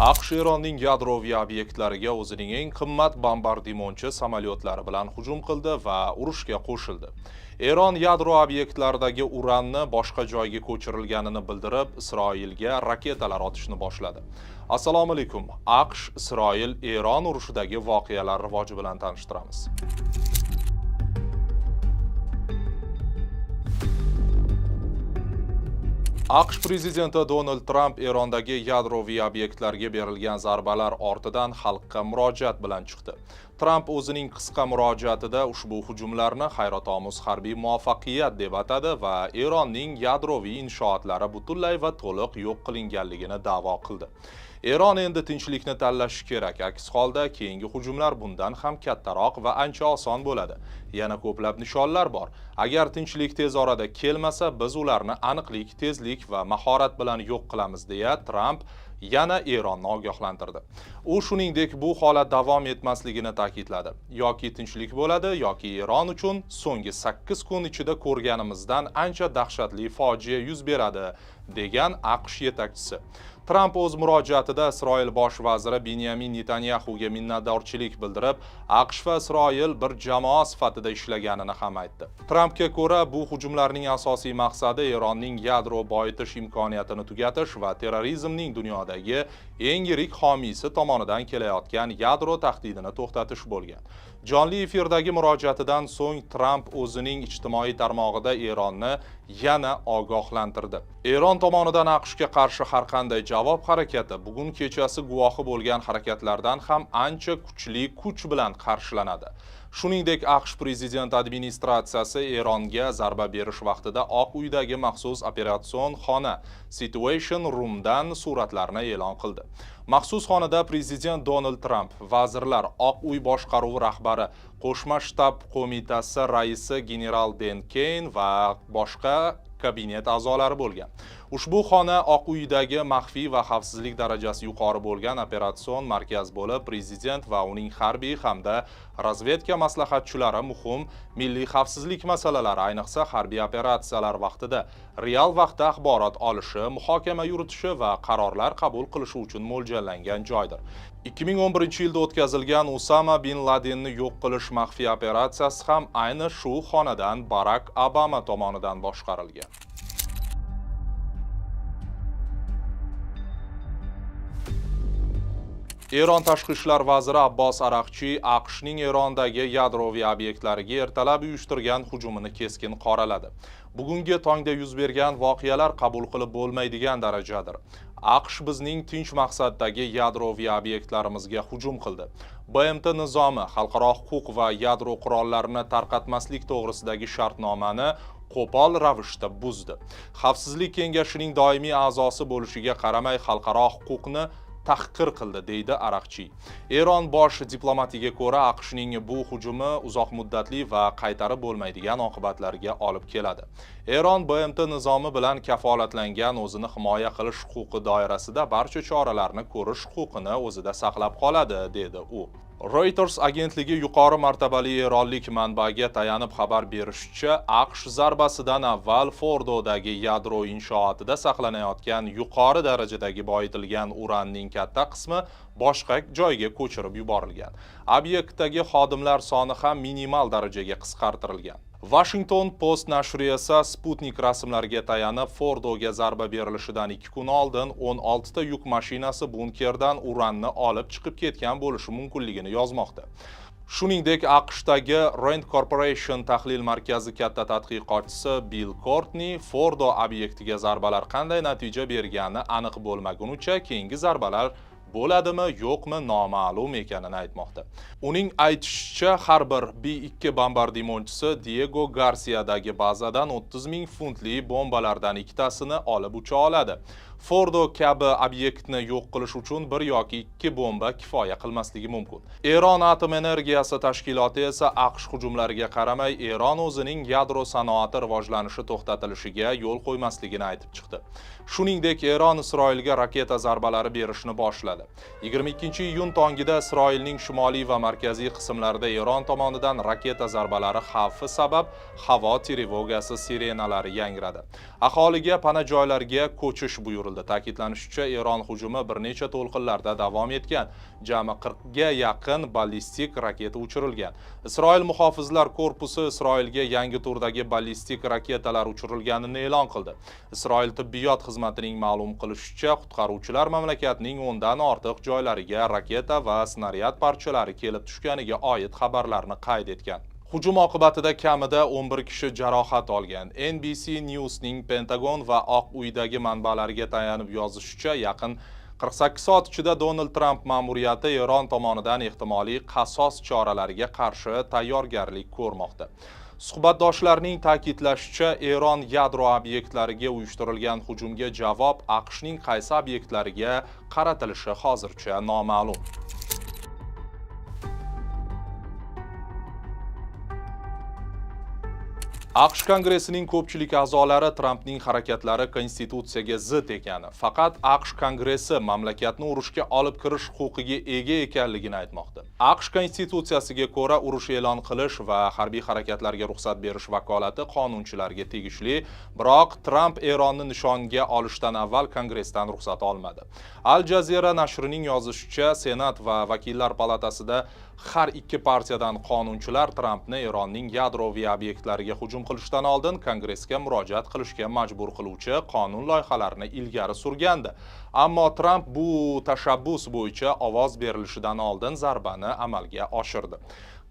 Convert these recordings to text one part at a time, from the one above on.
AQSh Eronning yadroviy obyektlariga o'zining eng qimmat bombardimonchi samolyotlari bilan hujum qildi va urushga qo'shildi. Eron yadro obyektlaridagi uranni boshqa joyga ko'chirilganini bildirib, Isroilga raketalar otishni boshladi. Assalomu alaykum. AQSh Isroil Eron urushidagi voqealar rivoji bilan tanishtiramiz. AQSh prezidenti Donald Tramp Erondagi yadroviy obyektlarga berilgan zarbalar ortidan xalqqa murojaat bilan chiqdi. Tramp o'zining qisqa murojaatida ushbu hujumlarni hayratomuz harbiy muvaffaqiyat deb atadi va Eronning yadroviy inshootlari butunlay va to'liq yo'q qilinganligini da'vo qildi. Eron endi tinchlikni tanlashi kerak, aks holda keyingi hujumlar bundan ham kattaroq va ancha oson bo'ladi. Yana ko'plab nishonlar bor. Agar tinchlik tez orada kelmasa, biz ularni aniqlik, tezlik va mahorat bilan yo'q qilamiz, deya Tramp yana Eronni ogohlantirdi. U shuningdek bu holat davom etmasligini ta'kidladi. Yoki tinchlik bo'ladi, yoki Eron uchun so'nggi 8 kun ichida ko'rganimizdan ancha dahshatli fojia yuz beradi, degan AQSh yetakchisi. Tramp o'z murojaatida Isroil bosh vaziri Benyamin Netanyaxuga minnatdorchilik bildirib, AQSh va Isroil bir jamoa sifatida ishlaganini ham aytdi. Trampga ko'ra, bu hujumlarning asosiy maqsadi Eronning yadro boyitish imkoniyatini tugatish va terrorizmning dunyodagi eng yirik homiysi tomonidan kelayotgan yadro tahdidini to'xtatish bo'lgan. Jonli efirdagi murojaatidan so'ng Tramp o'zining ijtimoiy tarmog'ida Eronni yana ogohlantirdi. Eron tomonidan AQShga qarshi har qanday javob harakati bugun kechasi guvohi bo'lgan harakatlardan ham ancha kuchli kuch bilan qarshilanadi. Shuningdek, AQSh prezident administratsiyasi Eronga zarba berish vaqtida Oq Uydagi maxsus operatsion xona Situation Roomdan suratlarni e'lon qildi. Maxsus xonada prezident Donald Tramp, vazirlar, Oq Uy boshqaruvi rahbari, Qo'shma shtab qo'mitasi raisi general Den Keyn va boshqa kabinet a'zolari bo'lgan. Ushbu xona Oq Uydagi maxfiy va xavfsizlik darajasi yuqori bo'lgan operatsion markaz bo'lib, prezident va uning harbiy hamda razvedka maslahatchilari muhim milliy xavfsizlik masalalari, ayniqsa harbiy operatsiyalar vaqtida real vaqtda axborot olishi, muhokama yuritishi va qarorlar qabul qilishi uchun mo'ljallangan joydir. 2011-yilda o'tkazilgan Usama bin Ladenni yo'q qilish maxfiy operatsiyasi ham ayni shu xonadan Barak Obama tomonidan boshqarilgan. Eron tashqi ishlar vaziri Abbos Araqchi AQShning Erondagi yadroviy obyektlariga ertalab uyushtirgan hujumini keskin qoraladi. Bugungi tongda yuz bergan voqealar qabul qilib bo'lmaydigan darajadir. AQSh bizning tinch maqsaddagi yadroviy obyektlarimizga hujum qildi. BMT nizomi, xalqaro huquq va yadro qurollarini tarqatmaslik to'g'risidagi shartnomani qo'pol ravishda buzdi. Xavfsizlik kengashining doimiy a'zosi bo'lishiga qaramay xalqaro huquqni tahqir qildi, deydi Araqchi. Eron bosh diplomatiga ko'ra, AQShning bu hujumi uzoq muddatli va qaytarib bo'lmaydigan oqibatlarga olib keladi. Eron BMT nizomi bilan kafolatlangan o'zini himoya qilish huquqi doirasida barcha choralarni ko'rish huquqini o'zida saqlab qoladi, dedi u. Reuters agentligi yuqori martabali eronlik manbaga tayanib xabar berishicha, AQSh zarbasidan avval Fordodagi yadro inshootida saqlanayotgan yuqori darajadagi boyitilgan uranning katta qismi boshqa joyga ko'chirib yuborilgan. Obyektdagi xodimlar soni ham minimal darajaga qisqartirilgan. Washington Post nashri esa Sputnik rasmlariga tayanib Fordoga zarba berilishidan 2 kun oldin 16 ta yuk mashinasi bunkerdan uranni olib chiqib ketgan bo'lishi mumkinligini yozmoqda. Shuningdek, AQShdagi Rand Corporation tahlil markazi katta tadqiqotchisi Bill Courtney Fordo obyektiga zarbalar qanday natija bergani aniq bo'lmagunicha keyingi zarbalar bo'ladimi, yo'qmi noma'lum ekanini aytmoqda. Uning aytishicha, har bir B-2 bombardimonchisi Diego Garsiadagi bazadan 30 ming funtli bombalardan ikkitasini olib ucha oladi. Fordo kabi obyektni yo'q qilish uchun bir yoki ikki bomba kifoya qilmasligi mumkin. Eron atom energiyasi tashkiloti esa AQSh hujumlariga qaramay Eron o'zining yadro sanoati rivojlanishi to'xtatilishiga yo'l qo'ymasligini aytib chiqdi. Shuningdek, Eron Isroilga raketa zarbalari berishni boshladi. 22-iyun tongida Isroilning shimoliy va markaziy qismlarida Eron tomonidan raketa zarbalari xavfi sabab havo trevogasi sirenalari yangradi. Aholiga pana joylarga ko'chish buyurildi. uchirildi. Ta'kidlanishicha, Eron hujumi bir necha to'lqinlarda davom etgan. Jami 40 ga yaqin ballistik raketa uchirilgan. Isroil muhofizlar korpusi Isroilga yangi turdagi ballistik raketalar uchirilganini e'lon qildi. Isroil tibbiyot xizmatining ma'lum qilishicha, qutqaruvchilar mamlakatning 10 dan ortiq joylariga raketa va snaryad parchalari kelib tushganiga oid xabarlarni qayd etgan. Hujum oqibatida kamida 11 kishi jarohat olgan. NBC News'ning Pentagon va Oq Uydagi manbalariga tayanib yozishicha, yaqin 48 soat ichida Donald Tramp ma'muriyati Eron tomonidan ehtimoliy qasos choralariga qarshi tayyorgarlik ko'rmoqda. Suhbatdoshlarning ta'kidlashicha, Eron yadro obyektlariga uyushtirilgan hujumga javob AQShning qaysi obyektlariga qaratilishi hozircha noma'lum. AQSh Kongressining ko'pchilik a'zolari Trampning harakatlari konstitutsiyaga zid ekani, faqat AQSh Kongressi mamlakatni urushga olib kirish huquqiga ega ekanligini aytmoqda. AQSh konstitutsiyasiga ko'ra, urush e'lon qilish va harbiy harakatlarga ruxsat berish vakolati qonunchilarga tegishli, biroq Tramp Eronni nishonga olishdan avval Kongressdan ruxsat olmadi. Al Jazeera nashrining yozishicha, Senat va Vakillar palatasida har ikki partiyadan qonunchilar Trampni Eronning yadroviy obyektlariga hujum qilishdan oldin Kongressga murojaat qilishga majbur qiluvchi qonun loyihalarini ilgari surgandi. Ammo Tramp bu tashabbus bo'yicha ovoz berilishidan oldin zarbani amalga oshirdi.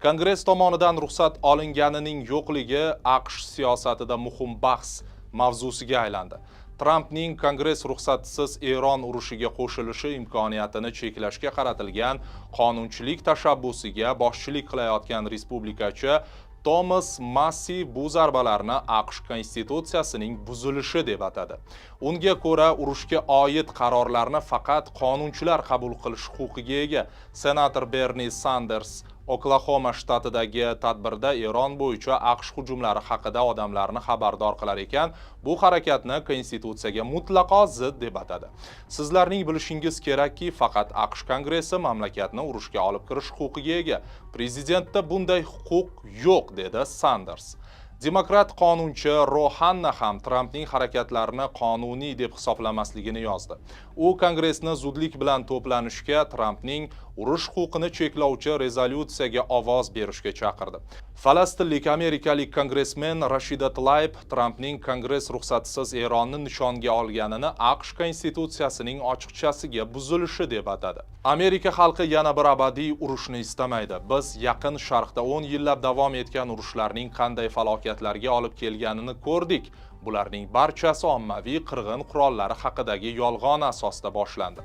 Kongress tomonidan ruxsat olinganining yo'qligi AQSh siyosatida muhim bahs mavzusiga aylandi. Trampning Kongress ruxsatisiz Eron urushiga qo'shilishi imkoniyatini cheklashga qaratilgan qonunchilik tashabbusiga boshchilik qilayotgan respublikachi Tomas Massi bu zarbalarni AQSh konstitutsiyasining buzilishi deb atadi. Unga ko'ra, urushga oid qarorlarni faqat qonunchilar qabul qilish huquqiga ega. Senator Berni Sanders Oklahoma shtatidagi tadbirda Eron bo'yicha AQSh hujumlari haqida odamlarni xabardor qilar ekan, bu harakatni konstitutsiyaga mutlaqo zid deb atadi. Sizlarning bilishingiz kerakki, faqat AQSh Kongressi mamlakatni urushga olib kirish huquqiga ega. Prezidentda bunday huquq yo'q, dedi Sanders. Demokrat qonunchi Ro Hanna ham Trampning harakatlarini qonuniy deb hisoblamasligini yozdi. U Kongressni zudlik bilan to'planishga, Trampning urush huquqini cheklovchi rezolyutsiyaga ovoz berishga chaqirdi. Falastinlik amerikalik kongressmen Rashida Tlaib Trampning Kongress ruxsatisiz Eronni nishonga olganini AQSh konstitutsiyasining ochiqchasiga buzilishi deb atadi. Amerika xalqi yana bir abadiy urushni istamaydi. Biz Yaqin Sharqda 10 yillab davom etgan urushlarning qanday falokatlarga olib kelganini ko'rdik. Bularning barchasi ommaviy qirg'in qurollari haqidagi yolg'on asosida boshlandi.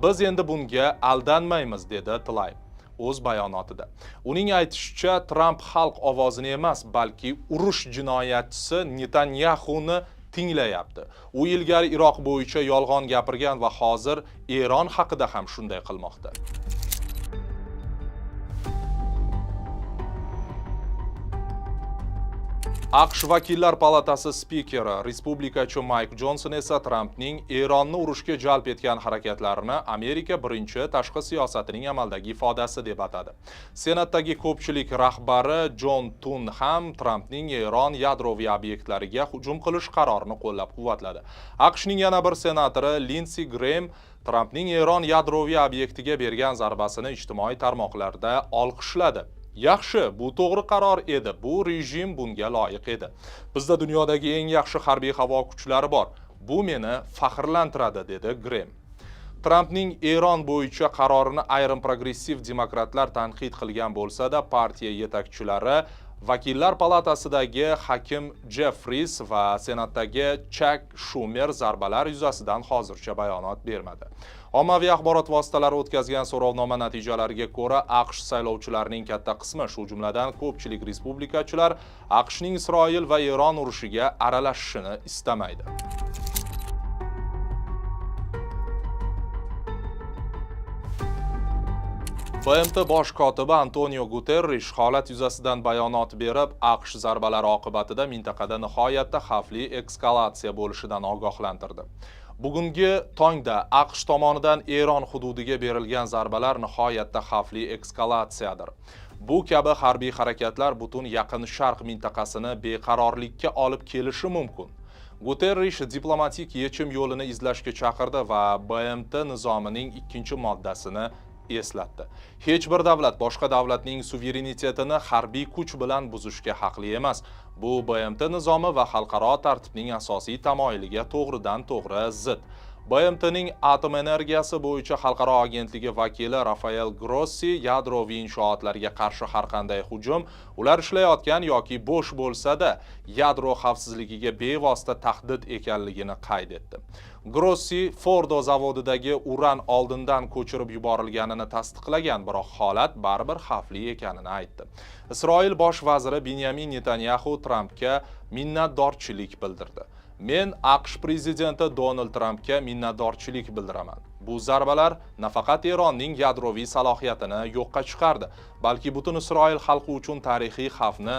Biz endi bunga aldanmaymiz, dedi Tlaib o'z bayonotida. Uning aytishicha, Tramp xalq ovozini emas, balki urush jinoyatchisi Netanyaxuni tinglayapti. U ilgari Iroq bo'yicha yolg'on gapirgan va hozir Eron haqida ham shunday qilmoqda. AQSh Vakillar palatasi spikeri, respublikachi Mayk Jonson esa Trampning Eronni urushga jalb etgan harakatlarini Amerika birinchi tashqi siyosatining amaldagi ifodasi deb atadi. Senatdagi ko'pchilik rahbari Jon Tun ham Trampning Eron yadroviy obyektlariga hujum qilish qarorini qo'llab-quvvatladi. AQShning yana bir senatori Lindsey Graham Trampning Eron yadroviy obyektiga bergan zarbasini ijtimoiy tarmoqlarda olqishladi. Yaxshi, bu to'g'ri qaror edi. Bu rejim bunga loyiq edi. Bizda dunyodagi eng yaxshi harbiy havo kuchlari bor. Bu meni faxrlantiradi, dedi Graham. Trampning Eron bo'yicha qarorini ayrim progressiv demokratlar tanqid qilgan bo'lsa-da, partiya yetakchilari Vakillar palatasidagi Hakim Jeffries va Senatdagi Chak Schumer zarbalar yuzasidan hozircha bayonot bermadi. Ommaviy axborot vositalari o'tkazgan so'rovnoma natijalariga ko'ra, AQSh saylovchilarining katta qismi, shu jumladan ko'pchilik respublikachilar AQShning Isroil va Eron urushiga aralashishini istamaydi. BMT bosh kotibi Antonio Guterrish holat yuzasidan bayonot berib, AQSh zarbalari oqibatida mintaqada nihoyatda xavfli eskalatsiya bo'lishidan ogohlantirdi. Bugungi tongda AQSh tomonidan Eron hududiga berilgan zarbalar nihoyatda xavfli eskalatsiyadir. Bu kabi harbiy harakatlar butun Yaqin Sharq mintaqasini beqarorlikka olib kelishi mumkin. Guterrish diplomatik yechim yo'lini izlashga chaqirdi va BMT nizomining ikkinchi moddasini eslatdi. Hech bir davlat boshqa davlatning suverenitetini harbiy kuch bilan buzishga haqli emas. Bu BMT nizomi va xalqaro tartibning asosiy tamoyiliga to'g'ridan to'g'ri zid. BMTning atom energiyasi bo'yicha xalqaro agentligi vakili Rafael Grossi yadroviy inshootlarga qarshi har qanday hujum, ular ishlayotgan yoki bo'sh bo'lsa-da, yadro xavfsizligiga bevosita tahdid ekanligini qayd etdi. Grossi Fordo zavodidagi uran oldindan ko'chirib yuborilganini tasdiqlagan, biroq holat baribir xavfli ekanini aytdi. Isroil bosh vaziri Binyamin Netanyaxu Trampga minnatdorchilik bildirdi. Men AQSh prezidenti Donald Trampga minnatdorchilik bildiraman. Bu zarbalar nafaqat Eronning yadroviy salohiyatini yo'qqa chiqardi, balki butun Isroil xalqi uchun tarixiy xavfni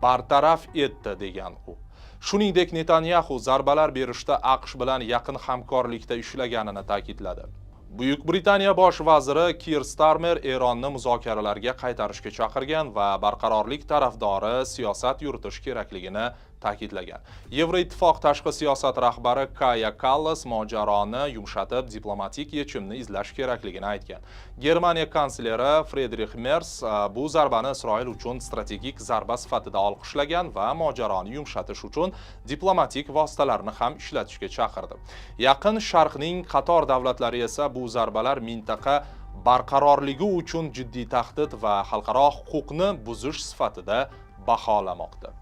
bartaraf etdi, degan u. Shuningdek, Netanyaxu zarbalar berishda AQSh bilan yaqin hamkorlikda ishlaganini ta'kidladi. Buyuk Britaniya bosh vaziri Kir Starmer Eronni muzokaralarga qaytarishga chaqirgan va barqarorlik tarafdori siyosat yuritish kerakligini ta'kidlagan. Yevroittifoq tashqi siyosat rahbari Kaya Kallas mojaroni yumshatib, diplomatik yechimni izlash kerakligini aytgan. Germaniya kansleri Fridrix Mers bu zarbani Isroil uchun strategik zarba sifatida olqishlagan va mojaroni yumshatish uchun diplomatik vositalarni ham ishlatishga chaqirdi. Yaqin Sharqning qator davlatlari esa bu zarbalar mintaqa barqarorligi uchun jiddiy tahdid va xalqaro huquqni buzish sifatida baholamoqda.